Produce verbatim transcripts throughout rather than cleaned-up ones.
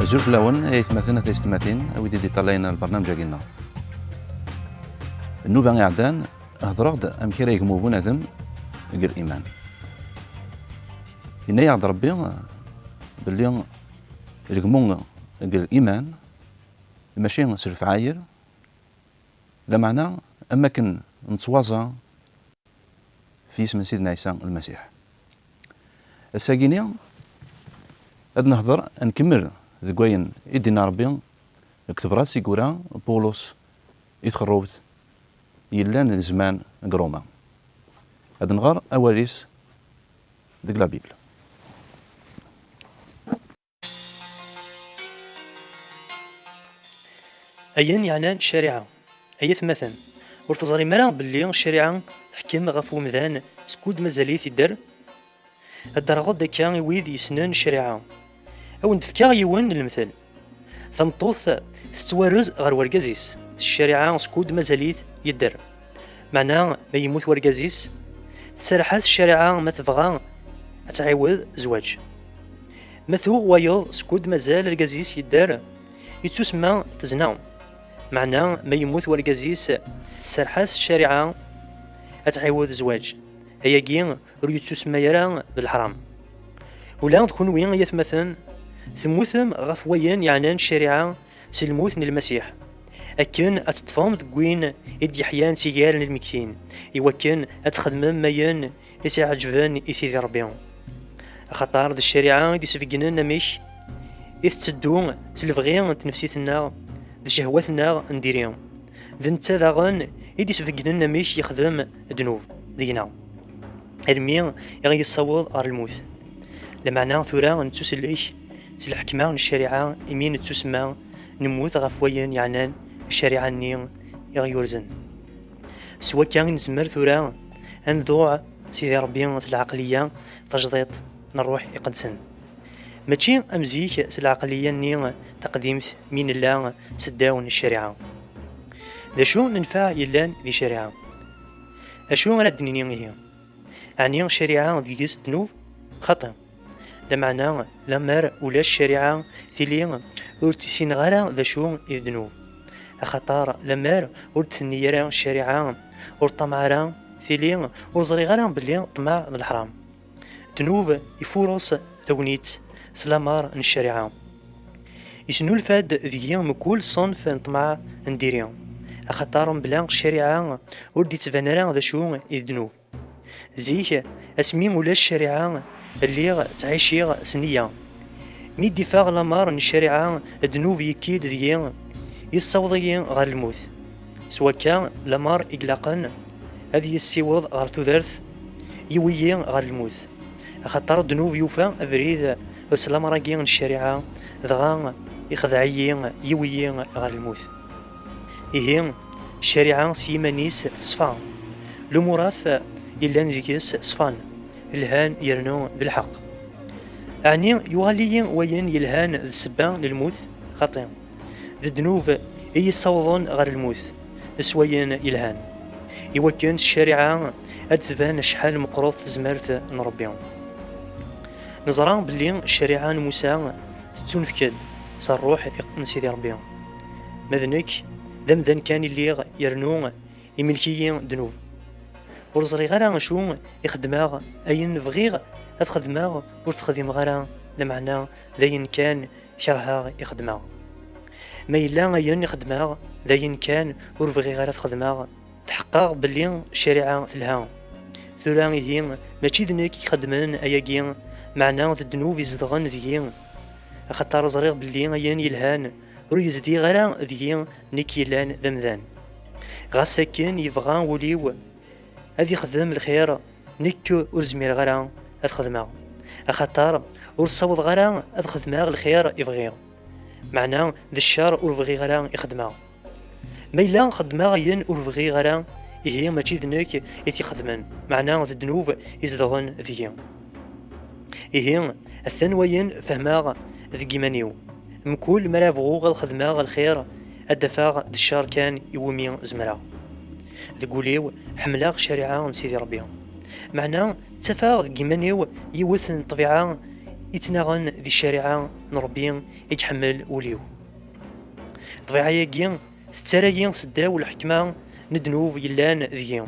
Azul fell-awen, ay atmaten, a taysetmatin, a wid i d-iṭalayen lbarnamej-agi-nneɣ. Nnuba iɛeddan, hedreɣ-d amek ara yegmu bunadem deg liman. Yenna-yaɣ-d Ṛebbi belli legmu deg liman mačči s lefɛayel, lameɛna am wakken nettwaẓa f yisem n Sidna Ɛisa Lmasiḥ. Ass-agi-ni ad nehder, ad nkemmel deg wayen i d-inna Ṛebbi deg tebrat i yura Pulus i txerrubt yellan deg zzman deg Ṛuma. Ad nɣer awal-is deg la Bible. Ayen yeɛnan ccariɛa. Ay atmaten, ur teẓrim ara belli ccariɛa teḥkem ɣef umdan skud mazal-it idder? Ad d-rreɣ-d akka i wid yessnen ccariɛa. Ad wen-d-fkeɣ yiwen n lemtel. Tameṭṭut tettwarez ɣer wergaz-is s ccariɛa skud mazal-it yedder. Meɛna ma yemmut wergaz-is, tserreḥ-as ccariɛa ma tebɣa ad tɛiwed zzwaǧ. Ma tuɣ wayeḍ skud mazal argaz-is yedder, yettusemma tezna. Meɛna ma yemmut wergaz-is, tserreḥ-as ccariɛa ad tɛiwed zzwaǧ. Ayagi ur yettusemma ara d leḥram. Ula d kenwi, ay atmaten, temmutem ɣef wayen yeɛnan ccariɛa s lmut n Lmasiḥ, akken ad teṭṭfem deg win i d-yeḥyan si gar n lmegtin, iwakken ad txedmem ayen i s-iɛeǧben i Sidi Ṛebbi. Axaṭer d ccariɛa i d-isbeggnen amek i tetteddu s lebɣi n tnefsit-nneɣ d ccehwat-nneɣ n diri. D netta daɣen i d-isbeggnen amek yexdem ddnub deg-neɣ, almi i ɣ-yessaweḍ ɣer lmut. Lameɛna tura nettusellek s lḥekma n ccariɛa, imi nettusemma nemmut ɣef wayen yeɛnan ccariɛa-nni i ɣ-yurzen. S wakka i nezmer tura ad nḍuɛ Sidi Ṛebbi s lɛeqliya tajdiṭ n Ṛṛuḥ Iqedsen. Mačči am zik s lɛeqliya-nni taqdimt mi nella seddaw n ccariɛa. D acu n nnfeɛ yellan di ccariɛa? Acu ara d-nini ihi? Ɛni ccariɛa deg-s ddnub? Xaṭi. Lameɛna, lemmer ulac ccariɛa, tili ur tt-issineɣ ara d acu i d ddnub. Axaṭer lemmer ur d-tenni ara ccariɛa, ur ṭṭamaɛ ara, tili ur ẓriɣ ara belli ṭṭmeɛ d leḥram. Ddnub ifuṛes tagnit s lameṛ n ccariɛa. Isnulfa-d deg-i mkul ṣṣenf n ṭṭmeɛ n diri, axaṭer mebla ccariɛa ur d-ittban ara d acu i d ddnub. Zik, asmi ulac ccariɛa, lliɣ ttɛiciɣ s nneyya. Mi d-iffeɣ lameṛ n ccariɛa, ddnub yekki-d deg-i, yessaweḍ-iyi ɣer lmut. S wakka, lameṛ i ilaqen ad yi-yessiweḍ ɣer tudert, yiwi-yi ɣer lmut. Axaṭer ddnub yufa abrid s lameṛ-agi n ccariɛa, dɣa ixdeɛ-iyi, yiwi-yi ɣer lmut. Ihi, ccariɛa s yiman-is teṣfa. Lumurat yellan deg-s ṣfan, lhan yernu d lḥeqq. Ɛni yuɣal-iyi wayen yelhan d ssebba n lmut? Xaṭi. D ddnub i yi-ssawḍen ɣer lmut s wayen yelhan, iwakken s ccariɛa ad d-tban acḥal meqqret tezmert n Ṛebbi. Neẓra belli ccariɛa n Musa tettunefk-d s Ṛṛuḥ n Sidi Ṛebbi. Ma d nekk, d amdan kan i lliɣ, yernu imlek-iyi ddnub. Ur ẓriɣ ara acu i xeddmeɣ, ayen bɣiɣ ad xedmeɣ ur t-xdimeɣ ara, lameɛna d ayen kan kerheɣ i xeddmeɣ. Ma yella ayen i xeddmeɣ d ayen kan ur bɣiɣ ara ad xedmeɣ, tḥeqqeɣ belli ccariɛa telha. Tura ihi, mačči d nekk i ixeddmen ayagi, meɛna d ddnub izedɣen deg-i, axaṭer ẓriɣ belli ayen yelhan ur yezdiɣ ara deg-i nekk yellan d amdan. Ɣas akken yebɣa wul-iw ad ixdem lxir, nekk ur zmireɣ ara ad xedmeɣ, axaṭer ur ssawḍeɣ ara ad xedmeɣ lxir i bɣiɣ, meɛna d ccer ur bɣiɣ ara i xedmeɣ. Ma yella xeddmeɣ ayen ur bɣiɣ ara, ihi mačči d nekk i t-ixedmen, meɛna d ddnub izedɣen deg-i. Ihi, atan wayen fehmeɣ deg iman-iw. Mkul mi ara bɣuɣ ad xedmeɣ lxir, ad d-afeɣ d ccer kan iwumi zemreɣ. Deg wul-iw, ḥemmleɣ ccariɛa n Sidi Ṛebbi. Meɛna, ttafeɣ deg iman-iw yiwet n ṭṭbiɛa yettnaɣen di ccariɛa n Ṛebbi i iḥemmel wul-iw. Ṭṭbiɛa-agi tettarra-yi seddaw lḥekma n ddnub yellan deg-i.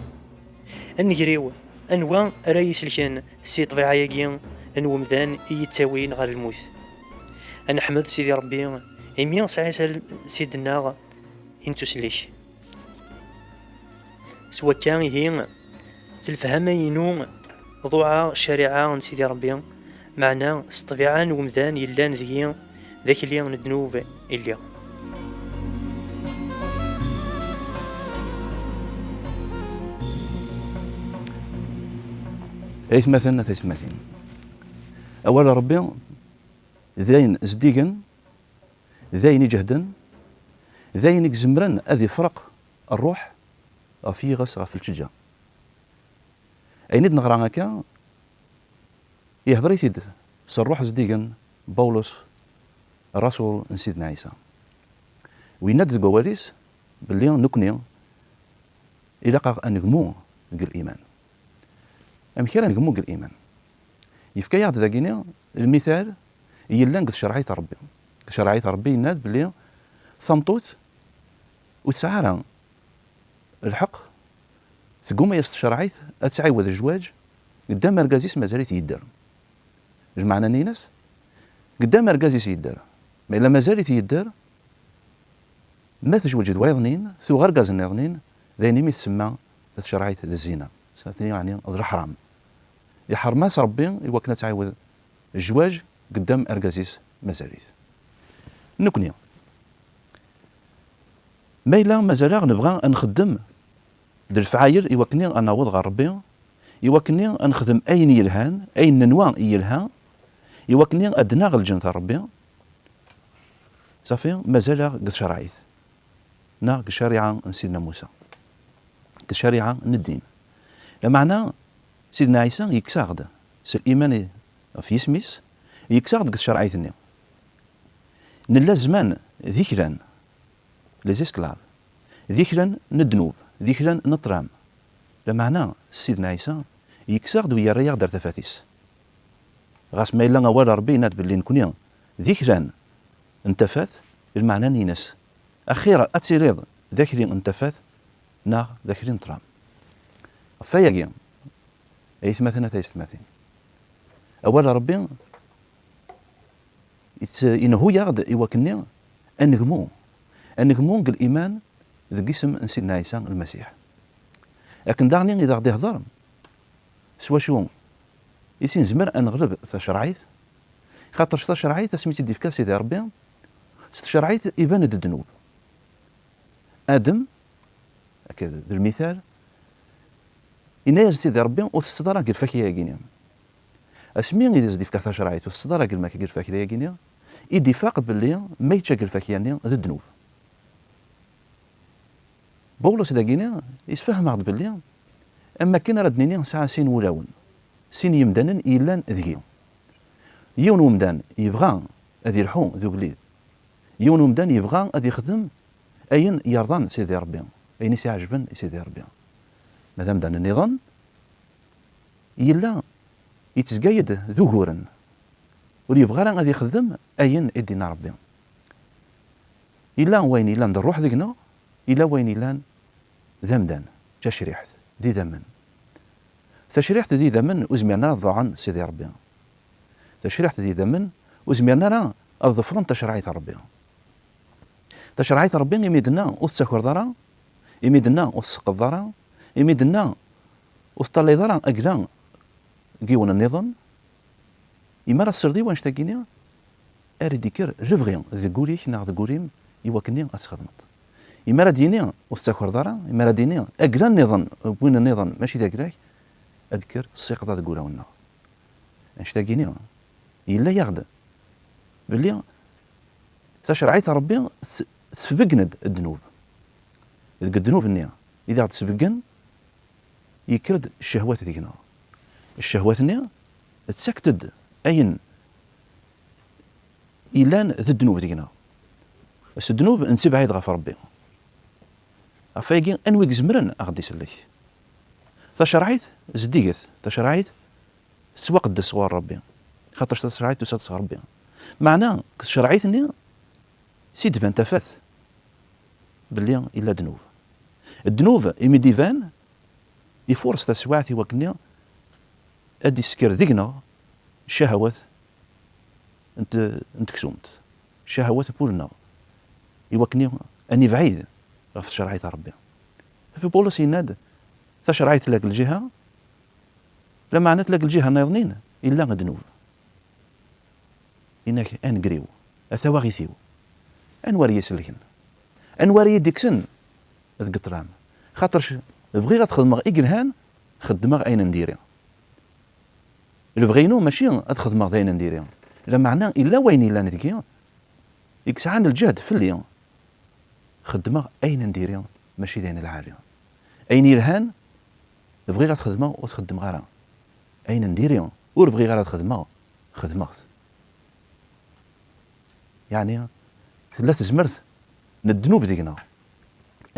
A nnger-iw, anwa ara yi-iselken si ṭṭbiɛa-agi n wemdan i yi-ittawin ɣer lmut? Ad neḥmed Sidi Ṛebbi, imi s Ɛisa Ssid-nneɣ i nettusellek. S wakka ihi, s lefhama-inu, ḍuɛeɣ ccariɛa n Sidi Ṛebbi, meɛna s ṭṭbiɛa n wemdan yellan deg-i, d akli n ddnub i lliɣ. Aytmaten, a taytmatin, awal n Ṛebbi d ayen zeddigen, d ayen iǧehden, d ayen i izemren ad ifreq ṛṛuḥ ɣef yiɣes, ɣef lǧeǧǧa. Ayen i d-neɣra akka, ihder-it-id s ṛṛuḥ zeddigen Bawlus, ṛṛasul n Sidna Ɛisa. Winna-d deg wawal-is belli nekni ilaq-aɣ ad negmu deg liman. Amek ara negmu deg liman? Yefka-yaɣ-d dagini lmital yellan deg tcerɛit n Ṛebbi. Deg tcerɛit n Ṛebbi yenna-d belli tameṭṭut ur tesɛi ara lḥeqq, tegguma-yas tcerɛit ad tɛiwed zzwaǧ, qeddam argaz-is mazal-it yedder. Lmeɛna-nni-ines, qeddam argaz-is yedder. Ma yella mazal-it yedder, ma tezweǧ d wayeḍnin, tuɣ argaz nniḍnin, d ayen imi tsemma tcerɛit d zzina. Satni yeɛni d leḥram. Iḥrem-as Ṛebbi i wakken ad tɛiwed zzwaǧ qeddam argaz-is mazal-it. Nekni, ma yella mazal-aɣ nebɣa ad nxeddem d lefɛayel i wakken ad naweḍ ɣer Ṛebbi, i wakken ad nexdem ayen yelhan, ayen nenwa yelha, i wakken ad naɣ lǧennet n Ṛebbi, safi, mazal-aɣ deg tcerɛit, neɣ deg ccariɛa n Sidna Musa, deg ccariɛa n ddin. Lameɛna, Sidna Ɛisa yekkes-aɣ-d s liman i, ɣef yisem-is, yekkes-aɣ-d deg tcerɛit-nni. Nella zzman d iklan, les esclaves, d iklan n ddnub, d iklan n ṭṭlam. Lameɛna, Sidna Ɛisa yekkes-aɣ-d u yerra-yaɣ-d ar tafat-is. Ɣas ma yella awal n Ṛebbi yenna-d belli nekni d iklan n tafat, lmeɛna-nni-ines, axir ad tiliḍ d akli n tafat neɣ d akli n ṭṭlam. Ɣef wayagi, ay atmaten, a taysetmatin, awal n Ṛebbi yett-, inehhu-yaɣ-d i wakken-nni ad negmu, ad negmu deg liman deg isem n Sidna Ɛisa Lmasiḥ. Akken daɣen i d aɣ-d-ihder s wacu i s nezmer ad neɣleb tacerɛit, xaṭer s tacerɛit asmi tt-id-ifka Sidi Ṛebbi, s tcerɛit iban-d ddnub. Adem, akked d lmital, yenna-yas-d Sidi Ṛebbi, ur tettetteḍ ara deg lfakya-agi-nni. Asmi i d as-d-ifka tacerɛit, ur tettetteḍ ara deg lmak-, deg lfakya-agi-nni, i d-ifaq belli ma yečča deg lfakya-nni d ddnub. Bawlus dagini yesfehmeɣ-d belli am wakken ara d-nini sɛa sin wulawen, sin yemdanen yellan deg-i. Yiwen umdan yebɣa ad ilḥu d ugellid. Yiwen umdan yebɣa ad ixdem ayen yerḍan Sidi Ṛebbi, ayen i s-iɛejben i Sidi Ṛebbi. Ma d amdan nniḍen, yella yettezgay-d d uguren. Ur yebɣi ara ad ixdem ayen i d-inna Ṛebbi. Yella wayen yellan d ṛṛuḥ deg-neɣ, yella wayen yellan d amdan, d tacriḥt, d idammen. Tacriḥt d idammen ur zmiren ara ad ḍuɛen Sidi Ṛebbi. Tacriḥt d idammen ur zmiren ara ad ḍefren tacerɛit n Ṛebbi. Tacerɛit n Ṛebbi, imi d-tenna ur tettakreḍ ara, imi d-tenna ur tseqqeḍ ara, imi d-tenna ur teṭṭalayeḍ ara agla n yiwen nniḍen, imi ara tesleḍ i wanect-agi-nni, ara d-ikker lebɣi deg wul-ik neɣ deg wul-im i wakken-nni ad txedmeḍ. Imi ara d-yini ur tettakreḍ ara, imi ara d-yini agla nniḍen, win nniḍen mačči d agla-k, ad d-kker ssiqḍa deg wulawen-nneɣ. Annect-agi-nni, yella-yaɣ-d belli tacerɛit n Ṛebbi t-, tesbeggen-d ddnub. Deg ddnub-nni i d aɣ-d-tesbeggen, yekker-d ccehwat deg-neɣ. Ccehwat-nni ttakent-d ayen yellan d ddnub deg-neɣ. S ddnub nettibɛid ɣef Ṛebbi. Ɣef wayagi, anwa i izemren a ɣ-d-isellek? Tacerɛit zeddiget, tacerɛit tettwaqeddes ɣur Ṛebbi. Xaṭer tacrɛit tusa-d sɣur Ṛebbi. Meɛna deg tcerɛit-nni, si d-tban tafat belli yella ddnub. Ddnub, imi d-iban, ifuṛes taswiɛt i wakken ad d-isker deg-neɣ ccahawat n t-, n teksumt, ccahawat n wul-nneɣ, i wakken ad nibɛid ɣef tcerɛit n Ṛebbi. Ɣef Pawlus yenna-d, tacreɛt tella deg lǧiha, lameɛna tella deg lǧiha nniḍen, illa ddnub. Yenna-k, a nnger-iw, a tawaɣit-iw, anwa ara yi-iselken? Anwa ara yi-d-ikksen deg ṭṭlam? Xaṭerc bɣiɣ ad xedmeɣ i yelhan, xeddmeɣ ayen n diri. Lebɣi-inu mačči ad xedmeɣ d ayen n diri, lameɛna illa wayen yellan deg-i, i yesɛan lǧehd fell-i, xeddmeɣ ayen n diri, mačči d ayen n lɛali. Ayen yelhan, bɣiɣ ad xedmeɣ, ur t-xeddmeɣ ara. Ayen n diri, ur bɣiɣ ara ad xedmeɣ, xedmeɣ-t. Yeɛni, tella tezmert n ddnub deg-neɣ.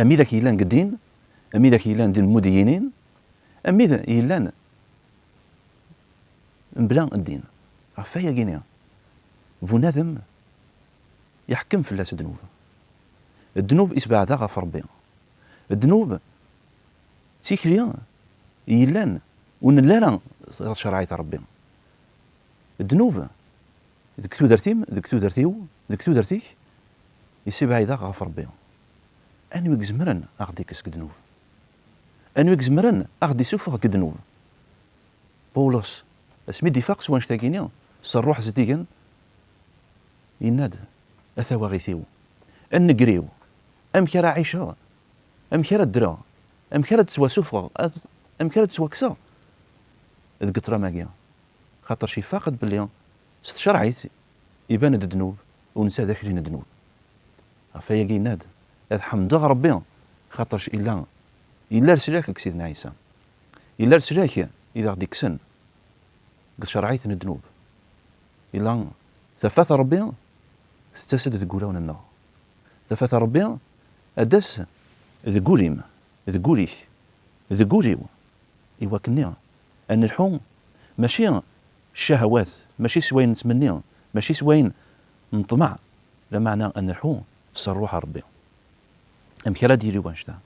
Am widak yellan deg ddin, am widak yellan d lmudiyinin, am wid yellan mebla ddin. Ɣef wayagi-ni, bunadem iḥekkem fell-as ddnub. Ddnub isbeɛd-aɣ ɣef Ṛebbi. Ddnub d tikli yellan ur nelli ara ɣer tcerɛit n Ṛebbi. Ddnub deg tudert-im, deg tudert-iw, deg tudert-ik, yessibɛid-aɣ ɣef Ṛebbi. Anwa i izemren a ɣ-d-ikkes deg ddnub? Anwa i izemren a ɣ-d-issufeɣ deg ddnub? Pawlus, asmi d-ifaq s wannect-agi-ni, s ṛṛuḥ zeddigen, yenna-d, a tawaɣit-iw, a nnger-iw, amek ara ɛiceɣ? Amek ara ddreɣ? Amek ara d-ttwasufɣeɣ? Ad-, amek ara d-ttwakkseɣ deg ṭṭlam-agi? Xaṭerc ifaq-d belli s tcerɛit iban-d ddnub, u netta d akli n ddnub. Ɣef wayagi yenna-d, ad ḥemdeɣ Ṛebbi, xaṭerc illa, illa leslak deg Sidna Ɛisa. Illa leslak i d aɣ-d-ikksen deg tcerɛit n ddnub. Illa tafat n Ṛebbi tettas-d deg wulawen-nneɣ. Tafat n Ṛebbi ad d-tas deg wul-im, deg wul-ik, deg wul-iw, i wakken-nni ad nelḥu, mačči s ccahawat, mačči s wayen nettmenni, mačči s wayen neṭmeɛ, lameɛna ad nelḥu s ṛṛuḥ n Ṛebbi. Amek ara d-yili wannect-a?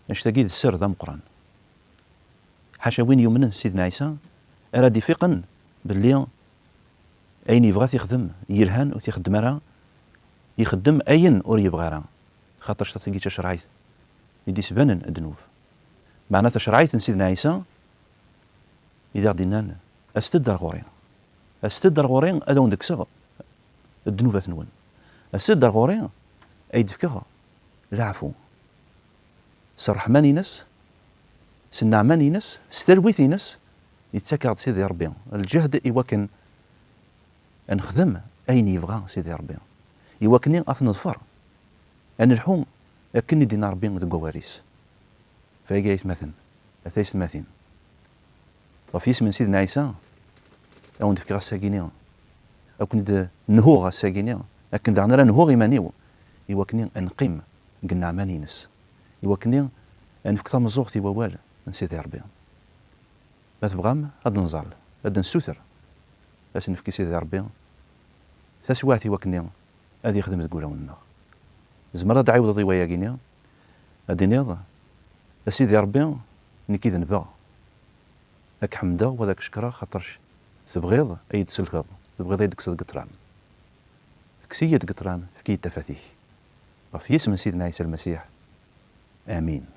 Annect-agi d sser d ameqqran. Ḥaca win yumnen s Sidna Ɛisa ara d-ifiqen belli ayen yebɣa ad t-ixdem yelhan ur t-ixeddem ara, ixeddem ayen ur yebɣi ara, xaṭerc tagi d tacerɛit i d-isbanen ddnub. Meɛna tacerɛit n Sidna Ɛisa i d aɣ-d-innan, aset-d ar ɣur-i. Aset-d ar ɣur-i ad awen-d-kkseɣ ddnubat-nwen. Aset-d ar ɣur-i ay d-fkeɣ leɛfu. S ṛṛeḥma-ines, s nneɛma-ines, s talwit-ines, yettak-aɣ-d Sidi Ṛebbi lǧehd i wakken ad nexdem ayen yebɣa Sidi Ṛebbi, i wakken ad t-neḍfer, ad nelḥu akken i d-yenna Ṛebbi deg wawal-is. Fayagi aytmaten, a taysetmatin, ɣef yisem n Sidna Ɛisa, a wen-d-fkeɣ ass-agi-ni, a ken-id-nhuɣ ass-agi-ni, akken daɣen ara nhuɣ iman-iw, i wakken ad neqqim deg nneɛma-ines, i wakken ad nefk tameẓẓuɣt i wawal n Sidi Ṛebbi. Ma tebɣam, ad nẓall, ad d-nessuter, ad s-nefk i Sidi Ṛebbi taswiɛt i wakken ad yexdem deg wulawen-nneɣ. Tzemreḍ ad d-tɛiwdeḍ i wayagi-ni, ad d-tiniḍ, a Sidi Ṛebbi, nekk i d-nebɣa. Ad k-ḥemdeɣ u ad k-cekkreɣ xaṭerc tebɣiḍ ad yi-d-tselkeḍ, tebɣiḍ ad yi-d-tekkseḍ deg ṭṭlam. Kkes-iyi-d deg ṭṭlam, efk-iyi-d tafat-ik. Ɣef yisem n Sidna Ɛisa Lmasiḥ. Amin.